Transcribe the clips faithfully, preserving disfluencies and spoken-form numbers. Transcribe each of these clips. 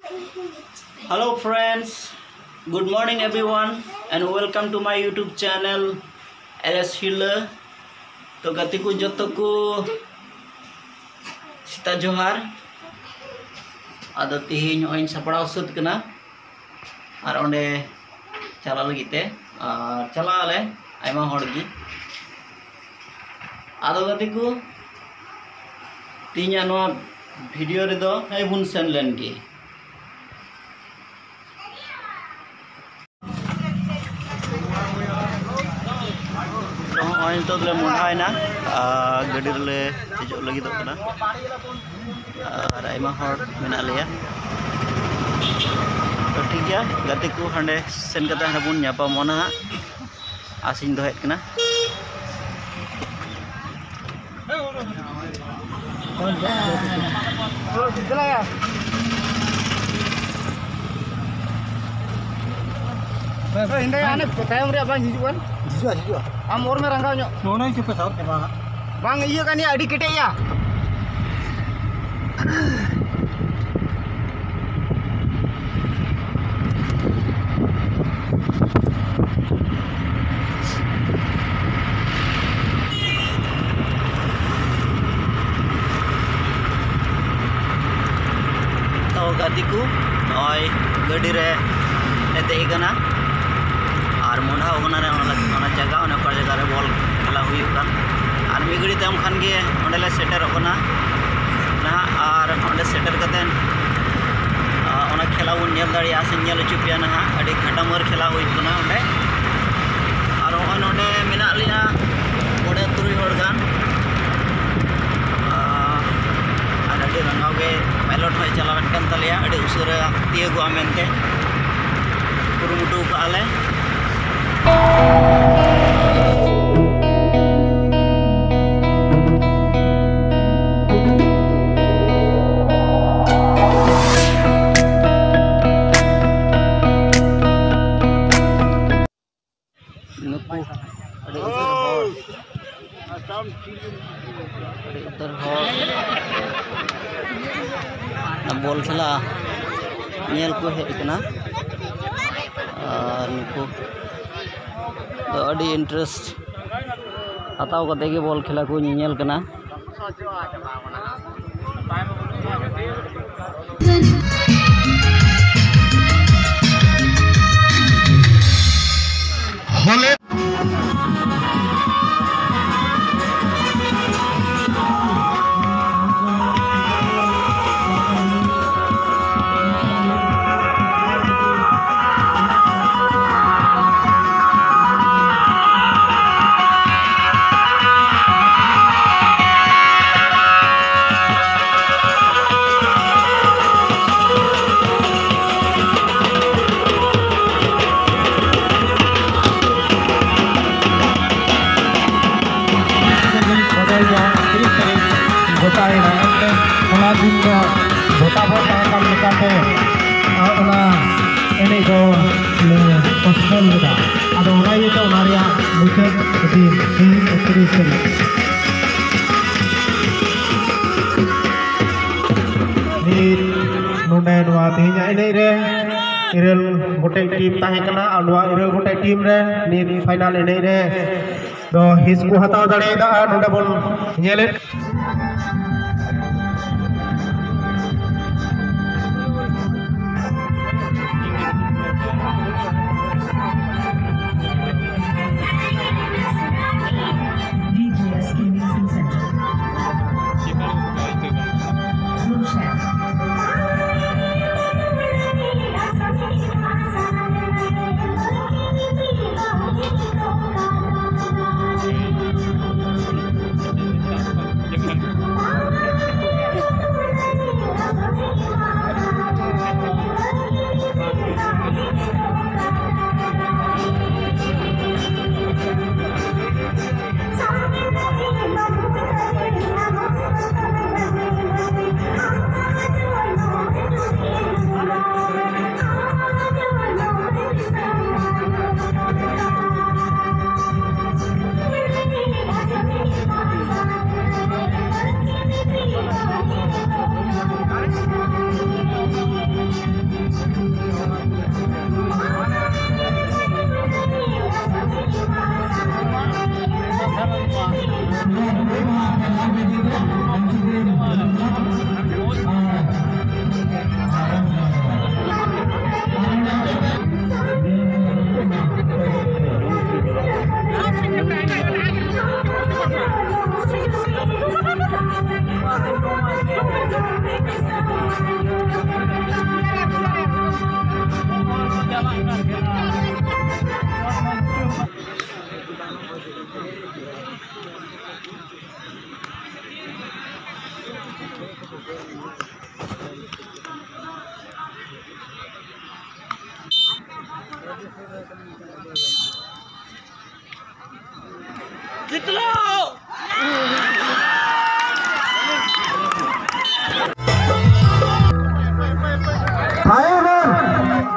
Hello friends, good morning everyone and welcome to my YouTube channel L S Hila. ᱛᱚ ᱜᱟᱛᱮ ᱠᱚ ᱡᱚᱛᱚ ᱠᱚ ᱥᱮᱛᱟᱜ ᱡᱚᱦᱟᱨ᱾ ᱟᱫᱚ ᱛᱮᱦᱮᱧ ᱱᱚᱜᱼᱚᱭ ᱤᱧ ᱥᱟᱯᱲᱟᱣ ᱥᱟᱹᱛ ᱠᱟᱱᱟ ᱟᱨ ᱚᱸᱰᱮ ᱪᱟᱞᱟᱜ ᱞᱟᱹᱜᱤᱫ ᱛᱮ, ᱟᱨ ᱪᱟᱞᱟᱜ ᱟᱞᱮ ᱟᱭᱢᱟ ᱦᱚᱲ ᱜᱮ᱾ ᱟᱫᱚ ᱜᱟᱛᱮ ᱠᱚ, ᱛᱮᱦᱮᱧᱟᱜ ᱱᱚᱣᱟ ᱵᱷᱤᱰᱤᱭᱳ ᱨᱮᱫᱚ ᱱᱚᱜᱼᱚᱭ ᱵᱚᱱ ᱥᱮᱱ ᱞᱮᱱ ᱜᱮ᱾ ᱛᱚ ᱱᱚᱜᱼᱚᱭ ᱱᱤᱛᱚᱜ ᱫᱚᱞᱮ ᱢᱚᱦᱰᱟᱭᱮᱱᱟ, ᱟᱨ ᱜᱟᱹᱰᱤ ᱨᱮᱞᱮ ᱫᱮᱡᱚᱜ ᱞᱟᱹᱜᱤᱫᱚᱜ ᱠᱟᱱᱟ᱾ ᱟᱨ ᱟᱭᱢᱟ ᱦᱚᱲ ᱢᱮᱱᱟᱜ ᱞᱮᱭᱟ᱾ ᱛᱚ ᱴᱷᱤᱠ ᱜᱮᱭᱟ ᱜᱟᱛᱮ ᱠᱚ, ᱦᱟᱸᱰᱮ ᱥᱮᱱ ᱠᱟᱛᱮ ᱦᱟᱸᱰᱮ ᱵᱚᱱ ᱧᱟᱯᱟᱢᱚᱜᱼᱟ ᱱᱟᱦᱟᱜ᱾ ᱟᱥᱤᱧ ᱫᱚᱦᱚᱭᱮᱫ ᱠᱟᱱᱟ᱾ ᱦᱮᱸ, ᱦᱮᱸ, ᱦᱟᱱᱮ ᱛᱟᱭᱚᱢ ᱨᱮᱭᱟᱜ ᱵᱟᱝ ᱦᱤᱡᱩᱜ ᱠᱟᱱ? ᱦᱤᱡᱩᱜᱼᱟ, ᱦᱤᱡᱩᱜᱼᱟ᱾ ᱟᱢ ᱚᱨ ᱢᱮ ᱨᱟᱸᱜᱟᱣ ᱧᱚᱜ᱾ ᱱᱚᱜᱼᱚ ᱱᱚᱣᱟ ᱪᱩᱯᱮ ᱥᱟᱵ ᱪᱟᱵᱟ᱾ ᱵᱟᱝ ᱤᱭᱟᱹᱜ ᱠᱟᱱ ᱭᱟ, ᱟᱹᱰᱤ ᱠᱮᱴᱮᱡ ᱭᱟ᱾ ᱛᱚ ᱜᱟᱛᱮ ᱠᱚ, ᱱᱚᱜᱼᱚᱭ ᱜᱟᱹᱰᱤ ᱨᱮ ᱞᱮ ᱫᱮᱡ ᱟᱠᱟᱱᱟ ᱟᱨ ᱢᱚᱦᱰᱟᱣ ᱟᱠᱟᱱᱟ ᱞᱮ ᱚᱱᱟ, ᱚᱱᱟ ᱡᱟᱭᱜᱟ, ᱚᱱᱮ ᱚᱠᱟ ᱡᱟᱭᱜᱟ ᱨᱮ ᱵᱚᱞ ᱠᱷᱮᱞᱟ ᱦᱩᱭᱩᱜ ᱠᱟᱱ᱾ ᱟᱨ ᱢᱤᱫ ᱜᱷᱟᱹᱲᱤ ᱛᱟᱭᱚᱢ ᱠᱷᱟᱱ ᱜᱮ ᱚᱸᱰᱮ ᱞᱮ ᱥᱮᱴᱮᱨᱚᱜ ᱠᱟᱱᱟ ᱱᱟᱦᱟᱜ᱾ ᱟᱨ ᱚᱸᱰᱮ ᱥᱮᱴᱮᱨ ᱠᱟᱛᱮᱫ, ᱟ, ᱚᱱᱟ ᱠᱷᱮᱞᱟ ᱵᱚᱱ ᱧᱮᱞ ᱫᱟᱲᱮᱭᱟᱜᱼᱟ ᱥᱮ ᱧᱮᱞ ᱦᱚᱪᱚ ᱯᱮᱭᱟ ᱱᱟᱦᱟᱜ᱾ ᱟᱹᱰᱤ ᱠᱷᱟᱴᱟᱢᱟᱹᱨ ᱠᱷᱮᱞᱟ ᱦᱩᱭᱩᱜ ᱠᱟᱱᱟ ᱚᱸᱰᱮ᱾ ᱟᱨ ᱱᱚᱜᱼᱚᱭ ᱱᱚᱰᱮ ᱢᱮᱱᱟᱜ ᱞᱮᱭᱟ ᱢᱚᱬᱮ ᱛᱩᱨᱩᱭ ᱦᱚᱲ ᱜᱟᱱ᱾ ᱟᱨ ᱟᱹᱰᱤ ᱨᱟᱸᱜᱟᱣ ᱜᱮ ᱯᱟᱭᱞᱚᱴ ᱦᱚᱸᱭ ᱪᱟᱞᱟᱣᱮᱫ ᱠᱟᱱ ᱛᱟᱞᱮᱭᱟ, ᱟᱹᱰᱤ ᱩᱥᱟᱹᱨᱟ ᱛᱤᱭᱳᱜᱚᱜᱼᱟ ᱢᱮᱱᱛᱮ ᱠᱩᱨᱩᱢᱩᱴᱩ ᱠᱟᱜᱼᱟ ᱞᱮ᱾ ᱱᱩᱠᱩ ᱟᱹᱰᱤ ᱩᱛᱟᱹᱨ ᱦᱚᱲ, ᱟᱹᱰᱤ ᱩᱛᱟᱹᱨ ᱦᱚᱲ᱾ ᱚᱱᱟ ᱵᱚᱞ ᱠᱷᱮᱞᱟ ᱧᱮᱞ ᱠᱚ ᱦᱮᱡ ᱟᱠᱟᱱᱟ᱾ ᱟᱨ ᱱᱩᱠᱩ ᱫᱚ ᱟᱹᱰᱤ interest ᱦᱟᱛᱟᱣ ᱠᱟᱛᱮ ᱜᱮ ᱵᱚᱞ ᱠᱷᱮᱞᱟ ᱠᱚ ᱧᱮᱧᱮᱞ ᱠᱟᱱᱟ᱾ ᱵᱚᱫᱚᱞ ᱫᱚ ᱛᱤᱨᱤᱥ ᱛᱟᱹᱨᱤᱠᱷ ᱜᱚᱴᱟᱭᱮᱱᱟ᱾ ᱮᱱᱛᱮ ᱚᱱᱟ ᱫᱤᱱ ᱫᱚ ᱜᱚᱴᱟ ᱵᱚᱱ ᱛᱟᱦᱮᱸ ᱠᱟᱱ ᱞᱮᱠᱟᱛᱮ, ᱟᱨ ᱚᱱᱟ ᱮᱱᱮᱡ ᱫᱚ ᱞᱮ postpone ᱞᱮᱫᱟ᱾ ᱟᱫᱚ ᱚᱱᱟ ᱤᱭᱟᱹᱛᱮ ᱚᱱᱟ ᱨᱮᱭᱟᱜ ᱢᱩᱪᱟᱹᱫ ᱫᱤᱱ ᱛᱮᱦᱮᱧ ᱮᱠᱛᱨᱤᱥ ᱛᱟᱹᱨᱤᱠᱷ᱾ ᱱᱤᱛ ᱱᱚᱰᱮ ᱱᱚᱣᱟ ᱛᱮᱦᱮᱧᱟᱜ ᱮᱱᱮᱡ ᱨᱮ ᱤᱨᱟᱹᱞ ᱜᱚᱴᱮᱡ team ᱛᱟᱦᱮᱸ ᱠᱟᱱᱟ, ᱟᱨ ᱱᱚᱣᱟ ᱤᱨᱟᱹᱞ ᱜᱚᱴᱮᱡ team ᱨᱮ ᱱᱤᱛ final ᱮᱱᱮᱡ ᱨᱮ ᱫᱚ ᱦᱤᱸᱥ ᱠᱚ ᱦᱟᱛᱟᱣ ᱫᱟᱲᱮᱭᱟᱫᱟ᱾ ᱟᱨ ᱱᱚᱰᱮ ᱵᱚᱱ ᱧᱮᱞᱮᱫ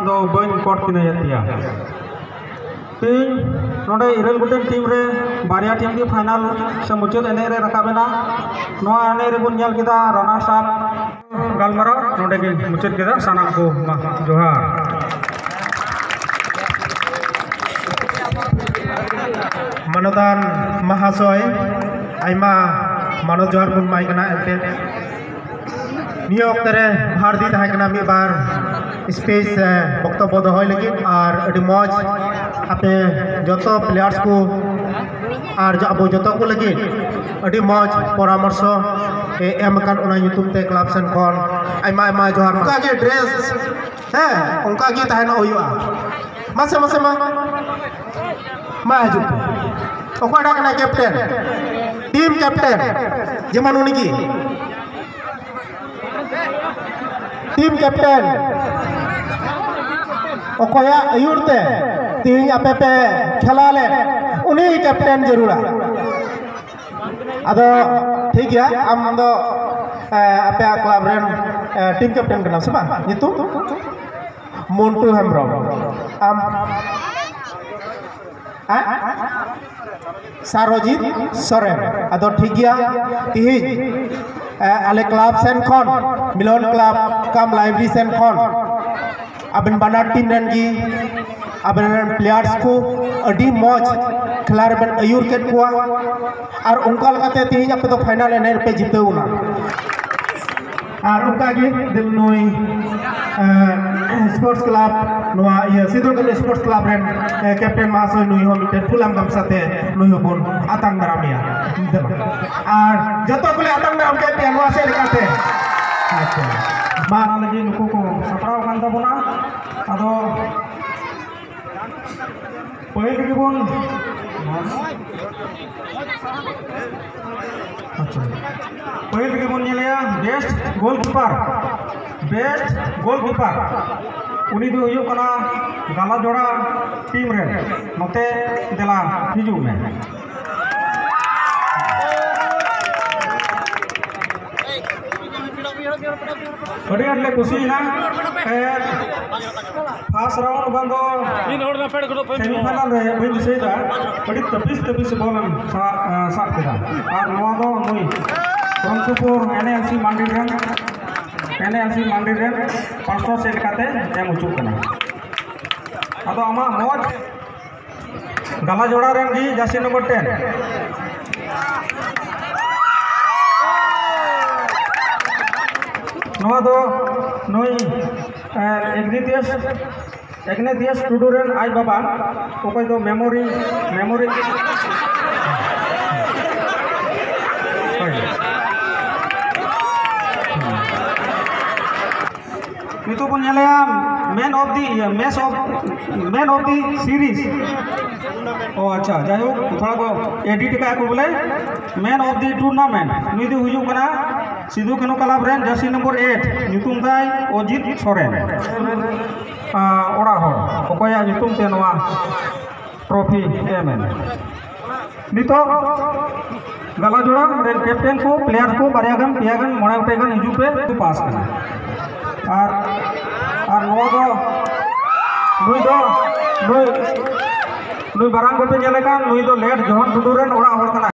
ᱫᱚ ᱵᱟᱹᱧ ᱠᱚᱴ ᱠᱤᱱᱟᱹᱭᱟ ᱛᱤᱭᱟ᱾ ᱛᱮᱦᱮᱧ ᱱᱚᱰᱮ ᱤᱨᱟᱹᱞ ᱜᱚᱴᱮᱱ ᱴᱤᱢ ᱨᱮ ᱵᱟᱨᱭᱟ ᱴᱤᱢ ᱜᱮ ᱯᱷᱟᱭᱱᱟᱞ ᱥᱮ ᱢᱩᱪᱟᱹᱫ ᱮᱱᱮᱡ ᱨᱮ ᱨᱟᱠᱟᱵ ᱮᱱᱟ᱾ ᱱᱚᱣᱟ ᱮᱱᱮᱡ ᱨᱮᱵᱚᱱ ᱧᱮᱞ ᱠᱮᱫᱟ ᱨᱟᱱᱟᱨᱥ ᱟᱯ᱾ ᱜᱟᱞᱢᱟᱨᱟᱣ ᱱᱚᱰᱮ ᱜᱮᱧ ᱢᱩᱪᱟᱹᱫ ᱠᱮᱫᱟ᱾ ᱥᱟᱱᱟᱢ ᱠᱚ ᱢᱟ ᱡᱚᱦᱟᱨ᱾ ᱢᱟᱱᱚᱛᱟᱱ ᱢᱟᱦᱟᱥᱚᱭ, ᱟᱭᱢᱟ ᱢᱟᱱᱚᱛ ᱡᱚᱦᱟᱨ ᱵᱚᱱ ᱮᱢᱟᱭ ᱠᱟᱱᱟ᱾ ᱮᱱᱛᱮ ᱱᱤᱭᱟᱹ ᱚᱠᱛᱮ ᱨᱮ ᱵᱷᱟᱨ ᱫᱤ ᱛᱟᱦᱮᱸ ᱠᱟᱱᱟ ᱢᱤᱫ ᱵᱟᱨ ᱥᱯᱤᱪ ᱥᱮ ᱵᱚᱠᱛᱚᱵᱵᱚ ᱫᱚᱦᱚᱭ ᱞᱟᱹᱜᱤᱫ, ᱟᱨ ᱟᱹᱰᱤ ᱢᱚᱡᱽ ᱟᱯᱮ ᱡᱚᱛᱚ ᱯᱞᱮᱭᱟᱨᱥ ᱠᱚ ᱟᱨ ᱟᱵᱚ ᱡᱚᱛᱚ ᱠᱚ ᱞᱟᱹᱜᱤᱫ ᱟᱹᱰᱤ ᱢᱚᱡᱽ ᱯᱚᱨᱟᱢᱚᱨᱥᱚ ᱮ ᱮᱢ ᱟᱠᱟᱱ, ᱚᱱᱟ ᱧᱩᱛᱩᱢ ᱛᱮ ᱠᱞᱟᱵᱽ ᱥᱮᱱ ᱠᱷᱚᱱ ᱟᱭᱢᱟ ᱟᱭᱢᱟ ᱡᱚᱦᱟᱨ᱾ ᱚᱱᱠᱟ ᱜᱮ ᱰᱨᱮᱥ, ᱦᱮᱸ, ᱚᱱᱠᱟ ᱜᱮ ᱛᱟᱦᱮᱱ ᱦᱩᱭᱩᱜᱼᱟ᱾ ᱢᱟᱥᱮ, ᱢᱟᱥᱮ, ᱢᱟ, ᱢᱟ ᱦᱤᱡᱩᱜ ᱯᱮ᱾ ᱚᱠᱚᱭᱴᱟᱜ ᱠᱟᱱᱟᱭ ᱠᱮᱯᱴᱮᱱ? ᱴᱤᱢ ᱠᱮᱯᱴᱮᱱ, ᱡᱮᱢᱚᱱ ᱩᱱᱤ ᱜᱮ᱾ ᱴᱤᱢ ᱠᱮᱯᱴᱮᱱ, ᱚᱠᱚᱭᱟᱜ ᱟᱹᱭᱩᱨ ᱛᱮ ᱛᱮᱦᱮᱧ ᱟᱯᱮ ᱯᱮ ᱠᱷᱮᱞᱟ ᱞᱮᱫ, ᱩᱱᱤ ᱠᱮᱯᱴᱮᱱ ᱡᱟᱹᱨᱩᱲᱟ᱾ ᱟᱫᱚ ᱴᱷᱤᱠ ᱜᱮᱭᱟ, ᱟᱢ ᱫᱚ, ᱮ, ᱟᱯᱮᱭᱟᱜ ᱠᱞᱟᱵᱽ ᱨᱮᱱ, ᱮ, ᱴᱤᱢ ᱠᱮᱯᱴᱮᱱ ᱠᱟᱱᱟᱢ ᱥᱮ ᱵᱟᱝ? ᱧᱩᱛᱩᱢ? ᱢᱚᱱᱴᱩ ᱦᱮᱢᱵᱨᱚᱢ᱾ ᱟᱢ? ᱦᱮᱸ? ᱥᱟᱨᱚᱡᱤᱛ ᱥᱚᱨᱮᱱ᱾ ᱟᱫᱚ ᱴᱷᱤᱠ ᱜᱮᱭᱟ, ᱛᱤᱦᱤᱧ, ᱮ, ᱟᱞᱮ ᱠᱞᱟᱵᱽ ᱥᱮᱱ ᱠᱷᱚᱱ, ᱢᱤᱞᱚᱱ ᱠᱞᱟᱵᱽ ᱠᱟᱢ ᱞᱟᱭᱵᱨᱮᱨᱤ ᱥᱮᱱ ᱠᱷᱚᱱ ᱟᱵᱮᱱ ᱵᱟᱱᱟᱨ ᱴᱤᱢ ᱨᱮᱱ ᱜᱮ, ᱟᱵᱮᱱ ᱨᱮᱱ ᱯᱞᱮᱭᱟᱨᱥ ᱠᱚ ᱟᱹᱰᱤ ᱢᱚᱡᱽ ᱠᱷᱮᱞᱟ ᱨᱮᱵᱮᱱ ᱟᱹᱭᱩᱨ ᱠᱮᱫ ᱠᱚᱣᱟ, ᱟᱨ ᱚᱱᱠᱟ ᱞᱮᱠᱟᱛᱮ ᱛᱤᱦᱤᱧ ᱟᱯᱮ ᱫᱚ ᱯᱷᱟᱭᱱᱟᱞ ᱮᱱᱮᱡ ᱨᱮᱯᱮ ᱡᱤᱛᱟᱹᱣ ᱮᱱᱟ᱾ ᱟᱨ ᱚᱱᱠᱟ ᱜᱮ ᱱᱩᱭ, ᱮ, ᱥᱯᱳᱨᱴᱥ ᱠᱞᱟᱵᱽ, ᱱᱚᱣᱟ ᱤᱭᱟᱹ ᱥᱤᱫᱩ ᱠᱟᱹᱱᱦᱩ ᱥᱯᱳᱨᱴᱥ ᱠᱞᱟᱵᱽ ᱨᱮᱱ, ᱮ, ᱠᱮᱯᱴᱮᱱ ᱢᱟᱦᱟᱥᱚᱭ, ᱱᱩᱭ ᱦᱚᱸ ᱢᱤᱫᱴᱮᱱ ᱯᱷᱩᱞᱟᱢ ᱜᱟᱢᱪᱷᱟ ᱛᱮ ᱱᱩᱭ ᱦᱚᱸᱵᱚᱱ ᱟᱛᱟᱝ ᱫᱟᱨᱟᱢᱮᱭᱟ᱾ ᱟᱨ ᱡᱚᱛᱚ ᱠᱚᱞᱮ ᱟᱛᱟᱝ ᱫᱟᱨᱟᱢ ᱠᱮᱫ ᱯᱮᱭᱟ ᱱᱚᱣᱟ ᱥᱮᱫ ᱞᱮᱠᱟᱛᱮ᱾ ᱟᱪᱪᱷᱟ, ᱢᱟ, ᱚᱱᱟ ᱞᱟᱹᱜᱤᱫ ᱱᱩᱠᱩ ᱠᱚ ᱥᱟᱯᱲᱟᱣ ᱟᱠᱟᱱ ᱛᱟᱵᱚᱱᱟ᱾ ᱟᱫᱚ ᱯᱟᱹᱦᱤᱞ ᱨᱮᱜᱮ ᱵᱚᱱ ᱟᱪᱪᱷᱟ, ᱯᱟᱹᱦᱤᱞ ᱨᱮᱜᱮ ᱵᱚᱱ ᱧᱮᱞᱮᱭᱟ best goalkeeper, best goalkeeper᱾ ᱩᱱᱤ ᱫᱚ ᱦᱩᱭᱩᱜ ᱠᱟᱱᱟ ᱜᱟᱞᱟᱡᱚᱲᱟ ᱴᱤᱢ ᱨᱮᱱ᱾ ᱱᱚᱛᱮ ᱫᱮᱞᱟ ᱦᱤᱡᱩᱜ ᱢᱮ᱾ ᱟᱹᱰᱤ ᱟᱸᱴ ᱞᱮ ᱠᱩᱥᱤᱭᱮᱱᱟ᱾ ᱮ, first round ᱵᱟᱝ ᱫᱚ ᱢᱤᱫ ᱦᱚᱲ ᱫᱚ ᱯᱮᱲ ᱠᱚᱫᱚ ᱯᱮ semi final ᱨᱮ ᱵᱟᱹᱧ ᱫᱤᱥᱟᱹᱭᱮᱫᱟ, ᱟᱹᱰᱤ ᱛᱟᱹᱯᱤᱥ ᱛᱟᱹᱯᱤᱥ ᱵᱚᱞ ᱮᱢ ᱥᱟᱵ, ᱮ, ᱥᱟᱵ ᱠᱮᱫᱟ᱾ ᱟᱨ ᱱᱚᱣᱟ ᱫᱚ ᱱᱩᱭ ᱨᱚᱝᱥᱩᱯᱩᱨ NALC ᱢᱟᱱᱰᱤ ᱨᱮᱱ, NALC ᱢᱟᱱᱰᱤ ᱨᱮᱱ ᱯᱟᱸᱥᱥᱚ ᱥᱮᱫ ᱞᱮᱠᱟᱛᱮ ᱮᱢ ᱦᱚᱪᱚᱜ ᱠᱟᱱᱟ᱾ ᱟᱫᱚ ᱟᱢᱟᱜ ᱢᱚᱡᱽ ᱜᱟᱞᱟ ᱡᱚᱲᱟ ᱨᱮᱱ ᱜᱮ ᱡᱟᱹᱨᱥᱤ ᱱᱚᱢᱵᱚᱨ ten᱾ ᱱᱚᱣᱟ ᱫᱚ ᱱᱩᱭ, ᱮ, ᱤᱜᱱᱮᱛᱤᱭᱟᱥ, ᱤᱜᱱᱮᱛᱤᱭᱟᱥ ᱴᱩᱰᱩ ᱨᱮᱱ ᱟᱡ ᱵᱟᱵᱟ, ᱚᱠᱚᱭ ᱫᱚ memory, memory, ᱦᱳᱭ᱾ ᱱᱤᱛᱚᱜ ᱵᱚᱱ ᱧᱮᱞᱮᱭᱟ man of the, ᱤᱭᱟᱹ, match of, man of the series᱾ ᱚ, ᱟᱪᱪᱷᱟ, ᱡᱟᱭᱦᱳᱠ, ᱛᱷᱚᱲᱟ ᱠᱚ edit ᱟᱠᱟᱫ ᱠᱚ ᱵᱚᱞᱮ, man of the tournament᱾ ᱱᱩᱭ ᱫᱚ ᱦᱩᱭᱩᱜ ᱠᱟᱱᱟ ᱥᱤᱫᱩ ᱠᱟᱹᱱᱦᱩ ᱠᱞᱟᱵᱽ ᱨᱮᱱ, ᱡᱟᱹᱨᱥᱤ ᱱᱚᱢᱵᱚᱨ eight, ᱧᱩᱛᱩᱢ ᱛᱟᱭ ᱚᱡᱤᱛ ᱥᱚᱨᱮᱱ᱾ ᱟᱸ, ᱚᱲᱟᱜ ᱦᱚᱲ, ᱚᱠᱚᱭᱟᱜ ᱧᱩᱛᱩᱢ ᱛᱮ ᱱᱚᱣᱟ trophy ᱮᱢ ᱮᱱᱟ? ᱱᱤᱛᱚᱜ ᱜᱟᱞᱟᱡᱚᱲᱟ ᱨᱮᱱ captain ᱠᱚ, player ᱠᱚ ᱵᱟᱨᱭᱟ ᱜᱟᱱ, ᱯᱮᱭᱟ ᱜᱟᱱ, ᱢᱚᱬᱮ ᱜᱚᱴᱮᱡ ᱜᱟᱱ ᱦᱤᱡᱩᱜ ᱯᱮ, pass ᱠᱟᱱᱟ᱾ ᱟᱨ, ᱟᱨ ᱱᱚᱣᱟ ᱫᱚ, ᱱᱩᱭ ᱫᱚ, ᱱᱩᱭ, ᱱᱩᱭ ᱢᱟᱨᱟᱝ ᱠᱚᱯᱮ ᱧᱮᱞᱮ ᱠᱟᱱ, ᱱᱩᱭ ᱫᱚ late ᱡᱚᱦᱚᱱ ᱴᱩᱰᱩ ᱨᱮᱱ ᱚᱲᱟᱜ ᱦᱚᱲ ᱠᱟᱱᱟᱭ᱾